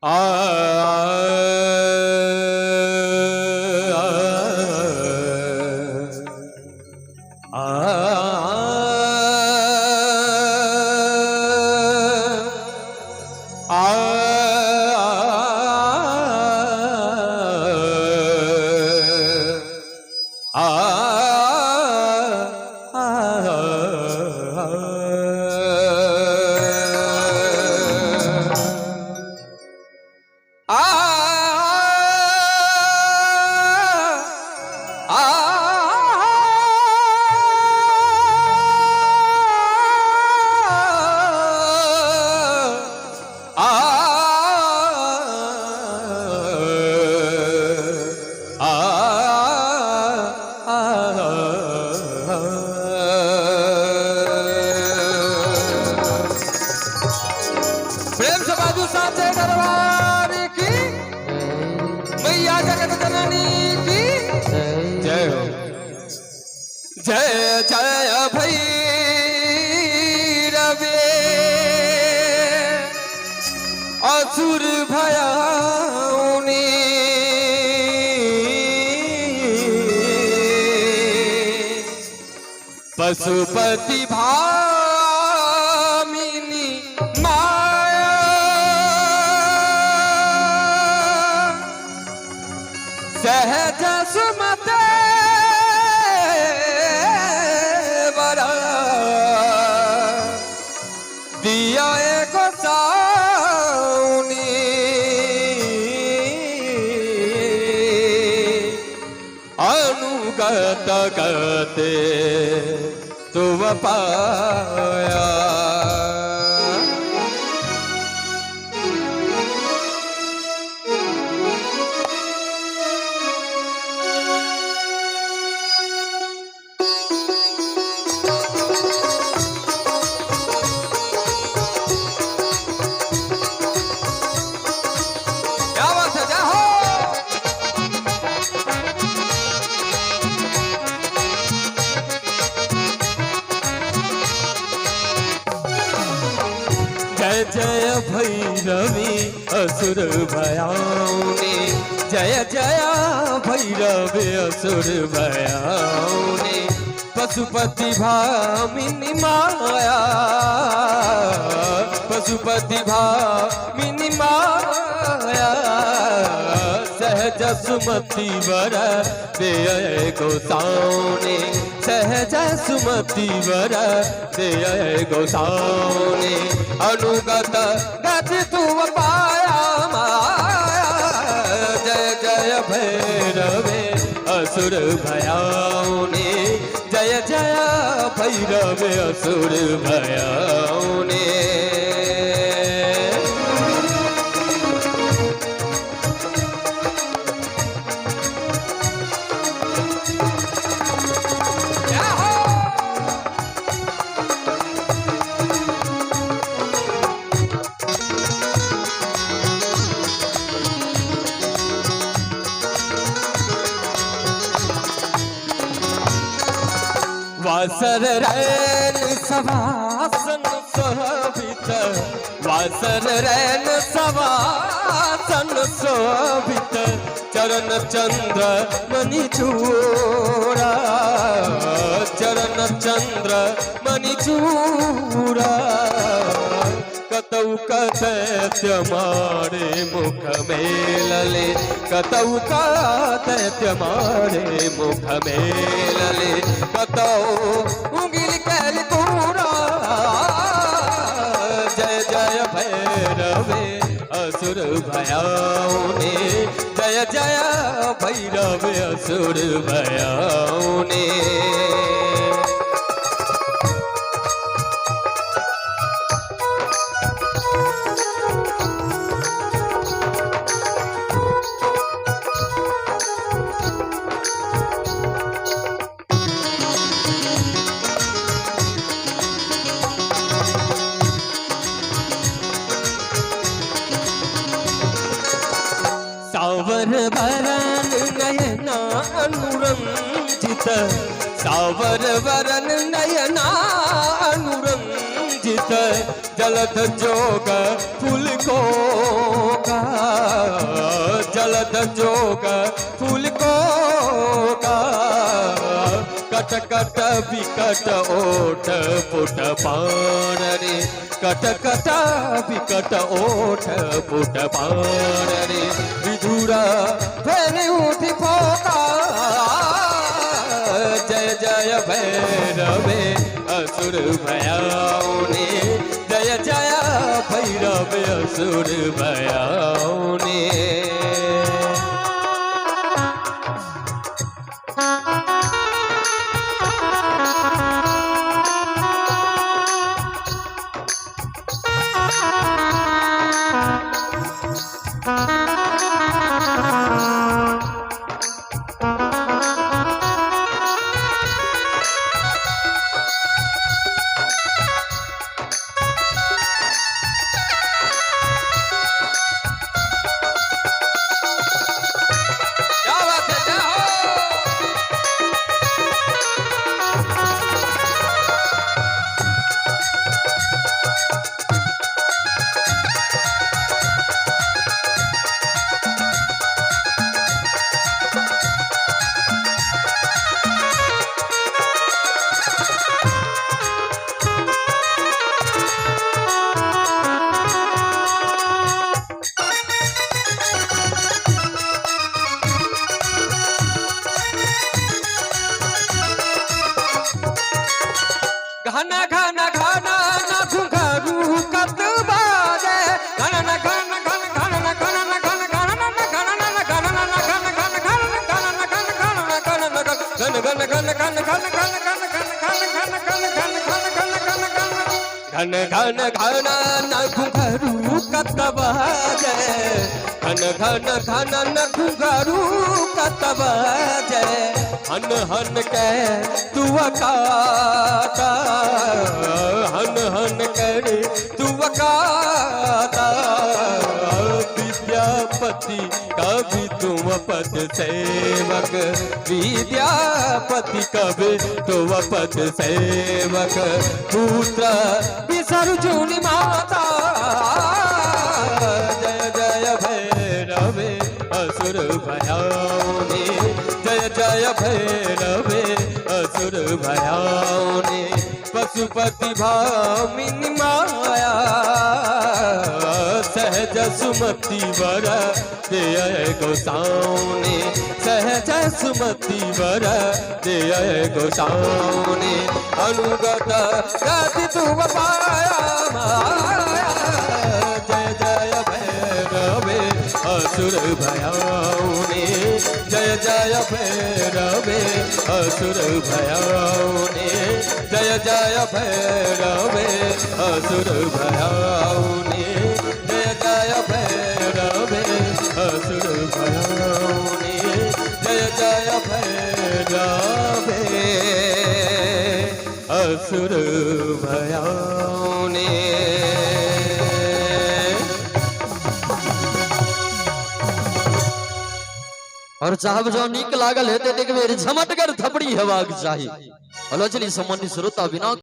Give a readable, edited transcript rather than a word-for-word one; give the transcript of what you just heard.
आ आ आ आ आ आ प्रेम से बाजू साचे दरबार की, मैया जगत जननी की जय हो। जय जय भैरवे असुर भयाउनी, पशुपति भामिनी माया, सहज सुमत बर दिया गोसाउनी, अनुगत गते तुम पाया। क्या बात है, जय हो। जय जय भैरवी असुर भयाउनी, जय जय भैरवी असुर भयाउनी, पशुपति भामिनी माया, पशुपति भामिनी माया, सहज सुमति वर दे गोसाउनी, सहज सुमति वर दे गोसाउनी, अनुगत गति तुम पाया माया। जय जय भैरवे असुर भयाउनी, जय जय भैरवे असुर भयाउनी। जय हो। वासर रैन सवासन शोभित, वासर रैन सवासन शोभित, चरण चंद्र मणि चूड़ा, चरण चंद्र मणि चूड़ा, कतौ दैत्य मारे मुख मेलले, कतौ दैत्य मारे मुख मेलले, कतौ उंगिल कैल पूरा। जय जय भैरवे असुर भयाउनी, जय जय भैरवे असुर भयाउनी। सावर वरन नयना अनुरंजित, सावर वरन नयना अनुरंजित, जलद जोग फूल को का, जलद जोग फूल को का, कट कट विकट ओठ पुट पान रे, कट कट विकट ओठ पुट पान रे, विधुरा फेर उठ फोका। जय जय भैरवे असुर भयाउने, जय जय भैरव असुर भयाउने। क्या बात है, जय हो। घन घन घन न घुंघरू कत बाजे, घन न घन घन घन न घन न घन घन न घन न घन न घन घन घन घन न घन घन न घन न घन घन घन घन घन घन घन घन घन घन घन घन घन घन घन घन घन घन न घुंघरू कत बाजे, घन घन घन न घुंघरू कत बाजे, हन हन के तू काता, हन हन कर तू काता, विद्यापति कवि तुम पद सेवक, विद्यापति कवि तुम पद सेवक, पुत्र विसर्जुनि माता। जय जय भैरवे असुर भयाउने, जय जय भैरवे असुर भयाउने, पशुपति भामिनी माया, सहज सुमति वर दे गोसाउने, सहज सुमति वर दे गोसाउने, अनुगत गति तुम पाया माया। जय जय भैरवे असुर भयाउने, जय जय भैरवे असुर भयाउने, जय जय भैरवे असुर भयाउने, जय जय भैरवे असुर भयाउने, जय जय भैरवे असुर भयाउने। और चाहब जो नीक लागल हेतै त एक बेर झमटगर थपड़ी हेबाक चाही। हेलो चली सम्मानित श्रोता बिना